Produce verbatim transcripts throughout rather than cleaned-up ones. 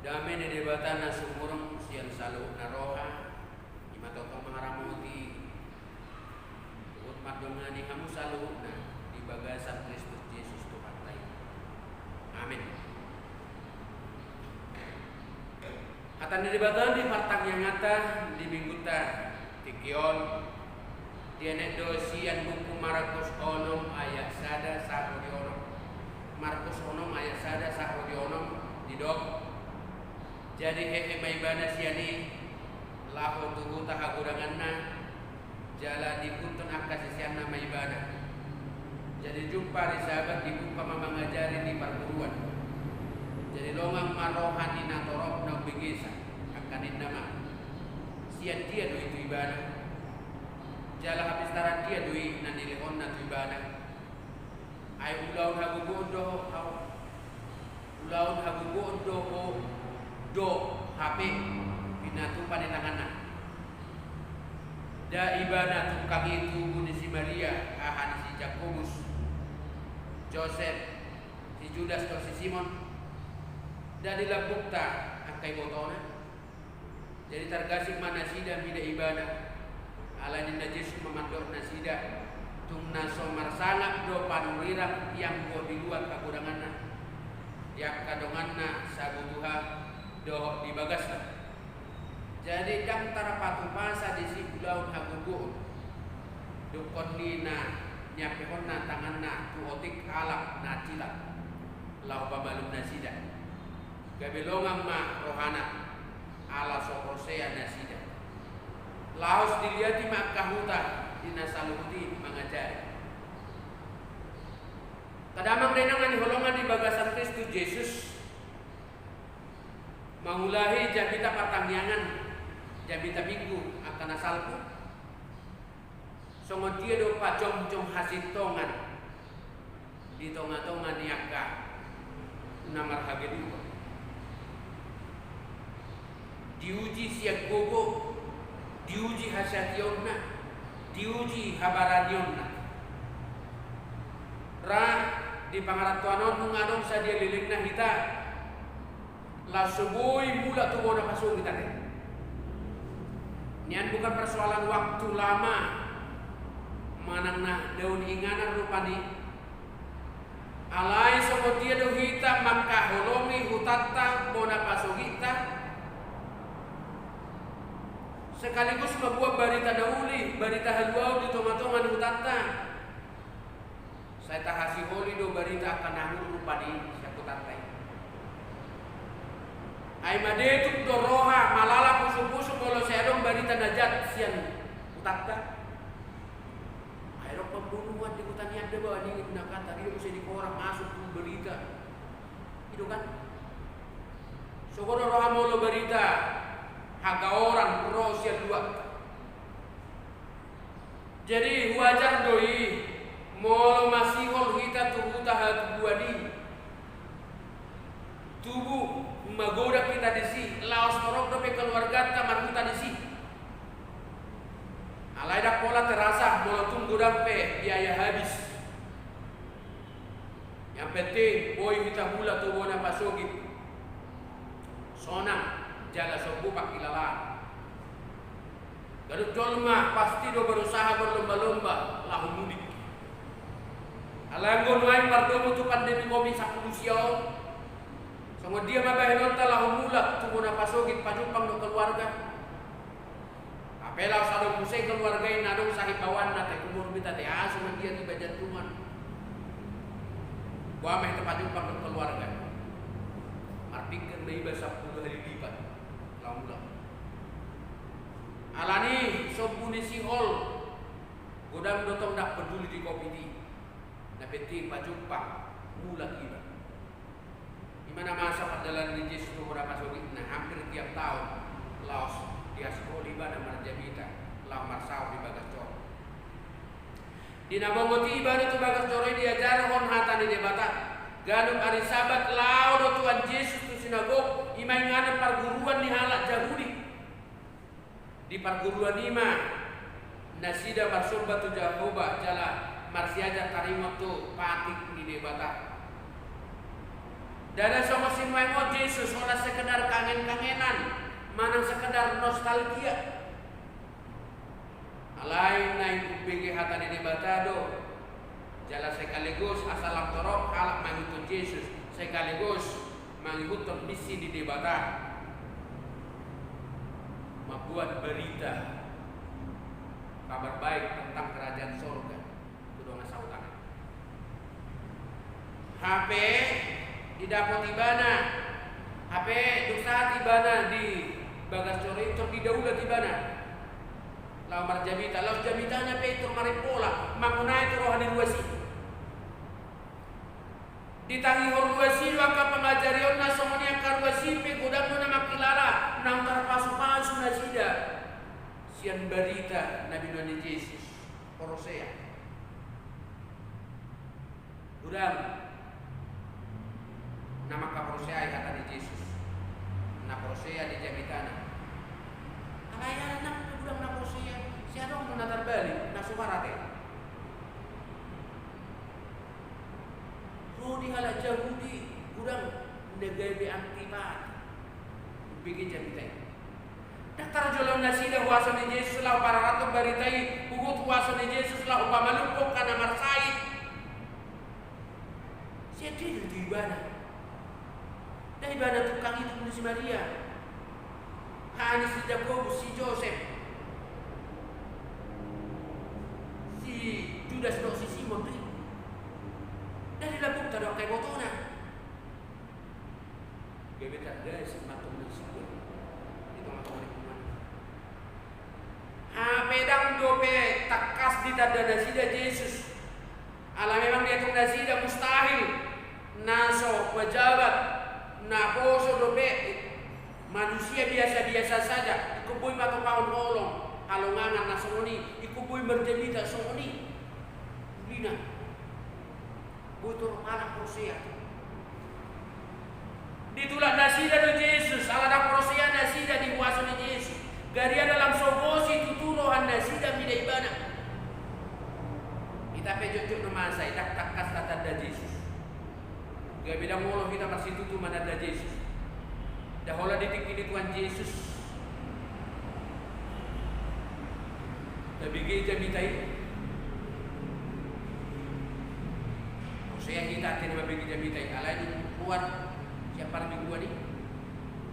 Dame ni Debata na sumurung sian saluhutna roha, i ma tongtong mangaramoti, huhut mandongani hamu saluhutna di bagasan Kristus Jesus Tuhanta i. Amen. Hata ni Debata di partangianganta di minggunta tingki on, dianet do sian buku Markus onom ayat sada sahat ro di onom. Markus onom ayat sada sahat ro di onom, didok: Jadi hehe ma ibana sian i, laho tu huta hagodanganna, jala diihuthon angka siseanna ma ibana. Jadi jumpa ari Sabat dibuka ma mangajari di parguruan. Jadi longang ma roha ni natorop na umbegesa, angka ninna ma: Sian dia do i tu ibana? Jala hapistaran dia do i na nilehonna tu ibana? Ai ulaon hagogoon do ho, ulaon hagogoon do ho, do hape pinatupa ni tanganna. Nda ibana tungkang i tubu ni si Maria, aha ni si Jakobus, Josep, si Judas dohot si Simon? Nda di lambungta angka ibotona? Jadi targasip ma nasida mida ibana. Alai ninna Jesus ma mandok nasida: Tung na so marsangap do panurirang i anggo di luat hagodanganna, di angka donganna sabutuha dohot di bagasna. Jadi ndang tarpatupasa disi ulaon hagogoon, dungkon ni na niampehonna tanganna tu otik halak na cilat, laho pamalum nasida. Gabe longang ma rohana, ala so porsea nasida. Laos diliati ma angka huta di na saluhut i mangajari. Angka damang dainang na hinaholongan di bagasan Kristus Jesus, mangulahi jamita partangiangan, jamita Minggu angka na salpu, songon dia do pajongjong hasintongan di tongatonga ni angka na marhagaluhon. Diuji sian gogo, diuji hasatiaonna, diuji habaranionna. Ra di pangarantoan on nunga adong sadia lelengna hita, laos so boi mulak tu bona pasogit ate. Nian bukan persoalan waktu lama manang na dao ni inganan rupani. Alai songon dia do hita mangkaholongi hutanta, bona pasogitta, sekaligus mamboan barita na uli, barita haluaon di tongatonga ni hutanta. Sai tahasiholi do barita angka na hurang rupani sian hutanta i. Ai madetuk do roha, malala pusupusu molo sai adong barita na jat sian hutanta. Ai adong pembunuhan di huta ni anda bawa dingin na kata dia bisa di koran masuk tu berita. I do kan? Sogo do roha molo barita hagaoran ro sian luat. Jadi wajar do i molo masihol hita tu huta hatubuan i. Tubu, magodang hita disi, laos torop dope keluarganta marhuta disi. Alai ndang pola terasa molo tung godang pe biaya habis. Yang penting boi hita mulak tu bona pasogit sonang jala sombu pangkilalaan. Ganup jolma pasti do berusaha berlomba-lomba laho mudik. Alai anggo nuaeng mardomu tu pandemi covid sampulu sia on, songon dia ma bahenonta laho mulak tu bona pasogit pajumpang dohot keluarga? Hape laos adong muse keluarga i na adong sahit baoanna, te comorbid ate, aha songon dia di bajan Tuhan. Boha ma hita pajumpang dohot keluarga? Marpingkir ma iba sampulu hali lipat laho mulak. Alani sombu ni sihol, godang do tong ndang peduli di covid i. Na penting pajumpang, mulak iba. I ma na masa pardalanan ni Jesus tu bona pasogitna hampir tiap taon, laos dihasiholi ibana marjamita laho marsaor di bagas joro. Di na bongot i ibana tu bagas joro i diajarhon hata ni Debata. Ganup ari Sabat laho do Tuhan Jesus tu sinagog, i ma inganan parguruan ni halak Jahudi. Di parguruan i ma nasida marsomba tu Jahowa jala marsiajar taringot tu patik ni Debata. Ndada songon sinuaeng on Jesus, holan sekedar kangen-kangenan manang sekedar nostalgia. Alai naeng umbege hata ni Debata do. Jala sekaligus asa lam torop halak mangihuthon Jesus, sekaligus mangihuthon misi ni Debata. Mambuat berita, kabar baik tentang kerajaan sorga tu dongan sahuta. Hape didapot ibana, hape dung sahat ibana di bagas joro i, tor didaulat ibana laho marjamita, laos jamitana pe tor marimpola, mangonai tu roha ni ruas i. Ditangihon ruas i do angka pangajarionna, songon i angka ruas i pe godang do na mangkilala, naung tarpasupasu nasida sian barita na binoan ni Jesus. Porsea. Godang na mangkaporseai hata ni Jesus, na porsea di jamitana. Alai anak pe godang na porsea, sai adong do na tarbalik, na so marate. Ro di halak Jahudi godang na gabe antipati umbege jamita i. Ndang tarjolo nasida huaso ni Jesus laho pararathon barita i, huhut huaso ni Jesus laho pamalumhon angka na marsahit. Sai diida do tu ibana. Ndang ibana tukang itung ni si Maria, haha ni si Jakobus, si Josep, si Judas dohot si Simon do i. Ndang di lambungta do angka ibotona. Gabe tanda si matong na sibuan di tonga-tonga ni punguan. Hape ndang dope tangkas ditanda nasida Jesus. Ala memang dietong nasida mustahil, na so pejabat, naposo dope, manusia biasa-biasa saja, ingkon boi matopahon holong, halongangan na songon i, ingkon boi marjamita songon i. Ulina. Boi torop halak porsea. Ditulak nasida do Jesus, ala ndang porsea nasida di huaso ni Jesus. Gariada lam so boi situtu roha nasida mida ibana. Hita pe jotjot do masa i ndang tangkas tatanda Jesus. Gabe ndang olo hita marsitutu mananda Jesus. Ndang holan di tingki ni Tuhan Jesus tabege jamita i. Porsea hita ate na mambege jamita i, alai dung ruar sian parmingguan i,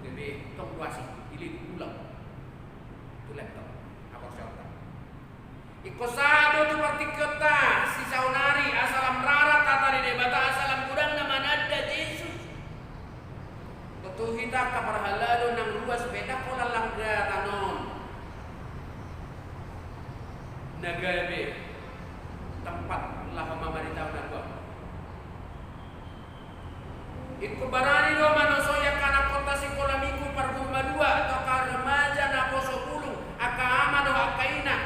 gabe tong do asing, dilehon ulang tu laptop haporseaonta. Ingkon sahat do tu partingkionta sisaonari asa lam rarat hata ni Debata, asa lam godang na mananda Jesus. Tontu hita angka parhalado nang ruas pe ndang holan langgatan on na gabe tempat laho mamaritahon haluaon. Ingkon barani do manosoi angka anakkonta sikola minggu, parguru madua, atau angka remaja naposo bulung, angka ama dohot angka ina.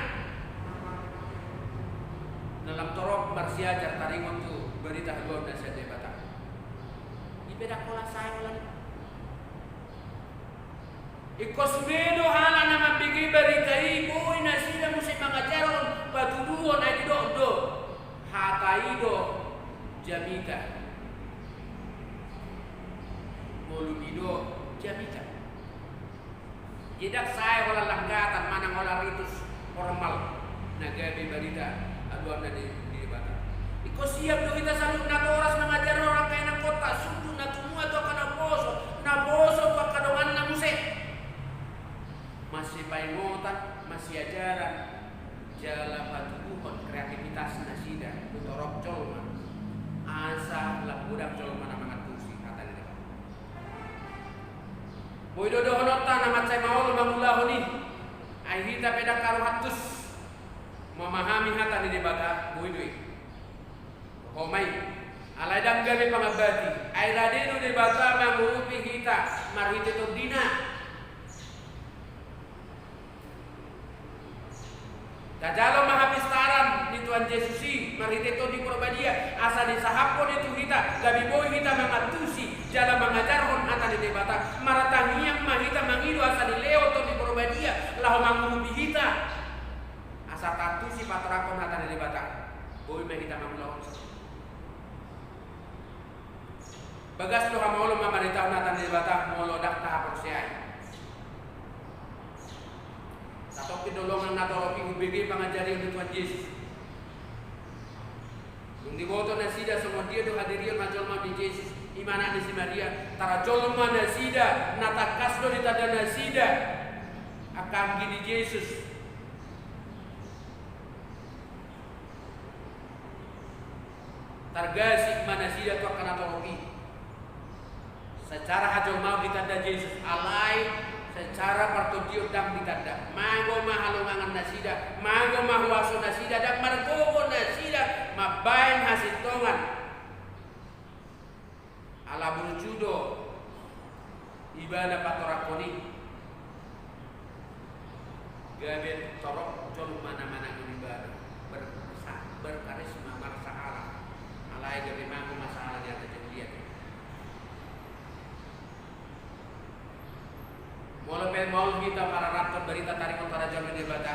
Na lam torop marsiajar taringot tu barita haluaon na sian Debata. I pe ndang holan sae holan i. Ingkon sude do halak na mambege barita i, boi nasida muse mangajarhon, patuduhon, ai didok do, hata i do jamita. Molo i do jamita. Jadi ndang sae holan langgatan manang holan ritus formal na gabe barita haluaon na di, di Debata. Ingkon siap do hita saluhut natoras mangajarhon angka anakkonta, sundut na tumua tu angka naposo, naposo tu angka donganna muse. Masipaingotan, masiajaran, jala patuduhon kreativitas nasida tu torop jolma, asa lam godang jolma na mangantusi hata ni Debata. Boi do dohononta na mansai maol mangulahon i, ai hita pe ndang karu antus mamahami hata ni Debata, boi do i. Homa i, alai ndang gabe pangambati, ai rade do Debata mangurupi hita marhite TondiNa. Tajalo ma hapistaran ni Tuhan Jesus i marhite Tondi Porbadia, asa disahaphon i tu hita, gabe boi hita mangantusi jala mangajarhon hata ni Debata. Martangiang ma hita mangido asa dilehon Tondi Porbadia laho mangurupi hita, asa taantusi patorangkon hata ni Debata. Boi ma hita mangulahon. Bagas do hamaolon mamaritahon hata ni Debata molo ndang tahaporseai. Satongkin do longang na torop i hubege pangajarion ni Tuhan Jesus. Dung diboto nasida songon dia do hadirion hajolmaon ni Jesus, i ma anak ni si Maria, tarjolma nasida, na tangkas do ditanda nasida angka anggi ni Jesus. Targasip ma nasida tu angka na torop i. Secara hajolmaon ditanda Jesus, alai secara partondion ndang ditanda. Mago ma halongangan nasida, mago ma huaso nasida, ndang margogo nasida mambaen hasintongan. Ala burju do ibana patorangkon i. Gabe torop jolma na manangihon ibana, bersa-, berkarisma, marsahalah. Alai gabe mago masalah di atas jauh dia. Molo pe maol hita mararathon barita taringot harajaon ni Debata,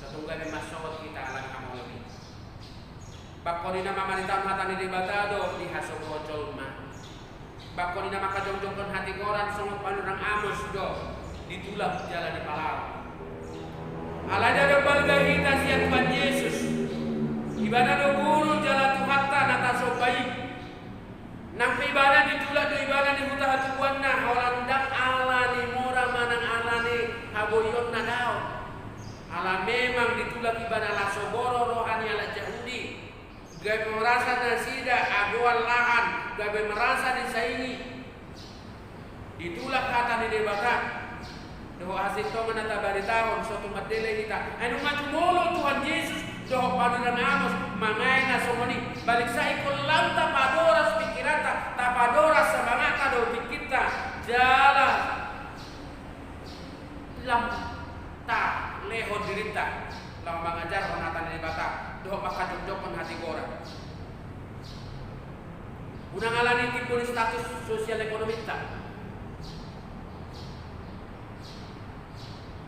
satongkin gabe mansongot hita ala ni hamaolon i. Bangkon i na mamaritahon hata ni Debata do dihasogohon jolma. Bangkon i na mangkajongjongkon hatigoran songon panurirang Amos do ditulak jala dipalaho. Alai ndada balga hita sian Tuhan Jesus. Ibana do guru jala Tuhanta na tasomba i. Nang pe ibana ditulak do ibana di huta hatubuanna, holan ndang ala ni mora manang ala ni haboionna, daong. Ala memang ditulak ibana laho soboron roha ni halak Jahudi. Gabe merasa nasida agoan lahan, gabe merasa disaingi. Ditulak hata ni Debata dohot hasintongan na tabaritahon, so tung mandele hita. Ai nunga jumolo Tuhan Jesus dohot panurirang Amos mangae na songon i. Baliksa ingkon lam tapadoras pingkiranta, tapadoras samangatta dohot tingkinta, jala lam talehon dirinta laho mangajarhon hata ni Debata dohot mangkajongjongkon hatigoran. Unang ala ni timbo ni status sosial ekonominta.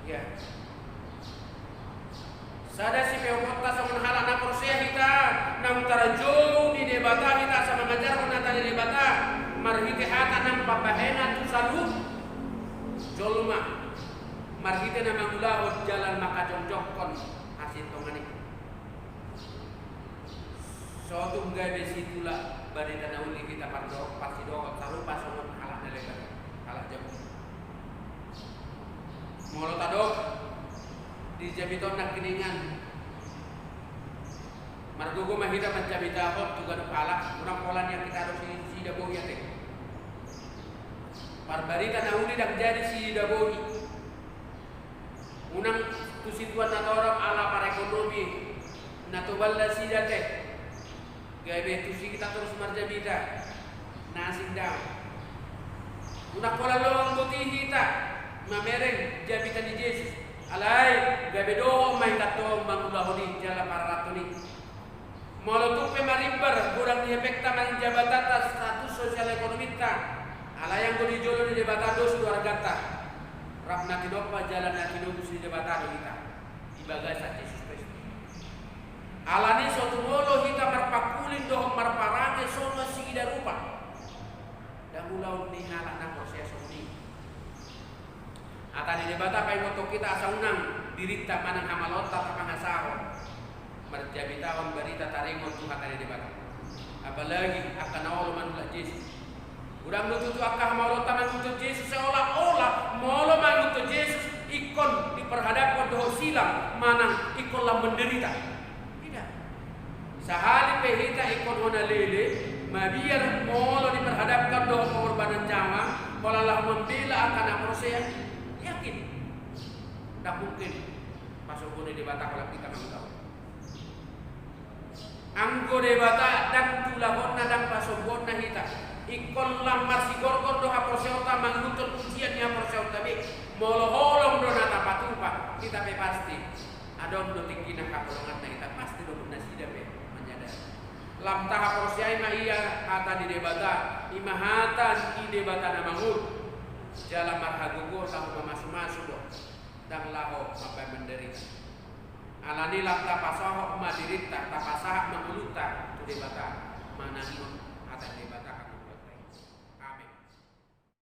Ya. Sada sipeoponta songon halak na porsea hita, naung tarjou ni Debata hita asa mangajarhon hata ni Debata marhite hata na pambahenan tu saluhut jolma, marhite na mangulahon jala mangkajongjongkon hasintongan i. So tung gabe situlak barita na uli hita pardo-, parsidohot sarupa songon halak na legan, halak Jahudi. Molo tadok di jamita on nangkiningan, margogo ma hita manjamitahon tu ganup halak, unang pola nian hita adong si, siida boi ate. Parbarita na uli ndang jadi siida boi. Unang tu situan na torop ala parekonomi na tobal nasida ate. Gabe tusi hita torus marjamita, na asing daong. Unang pola longang boti hita mamereng jamita ni Jesus. Alai gabe dohot ma hita tong mangulahon i jala mararathon i. Molo tung pe marimbar godang ni epekta manang jabatanta, status sosial ekonominta, alai anggo di jolo ni Debata dos do arganta. Rap na tinompa jala na tinobus ni Debata do hita di bagasan Jesus Kristus. Alani so tumolo hita marpangkuling dohot marparange songon siida rupa. Ndang ulaon ni halak na porsea songon i. Hata ni Debata paingothon hita asa unang dirinta manang hamaloonta tapangasahon marjamitahon barita taringot tu hata ni Debata. Apalagi angka na olo manulak Jesus. Godang do tutu angka hamaolonta mangihuthon Jesus, seolah-olah molo mangihuthon Jesus ingkon diperhadapkon dohot silang manang ingkon lam menderita. Tidak. Sahali pe hita ingkon hona lele, mabiar molo diperhadapkan dohot pengorbanan nyawa, pola laho mambela angka na porsea, yakin. Ndang mungkin pasombuon ni Debata holan hita mangulahon. Anggo Debata ndang tulahonna, ndang pasombuonna hita. Ingkon lam marsigorgor do haporseaonta mangihuthon ujian ni haporseaonta be. Molo holong do na tapatupa, hita pe pasti adong do tingki na haholonganna hita, pasti do nasida pe manyadari. Lam tahaporseai ma ia hata ni Debata, i ma hata ni Debata na mangolu. Jala marhagogoon laho mamasumasu do, ndang laho mambaen menderita. Alani lam tapasahat ma dirinta, tapasahat ma ngolunta tu Debata, manangihon Tuhan Debata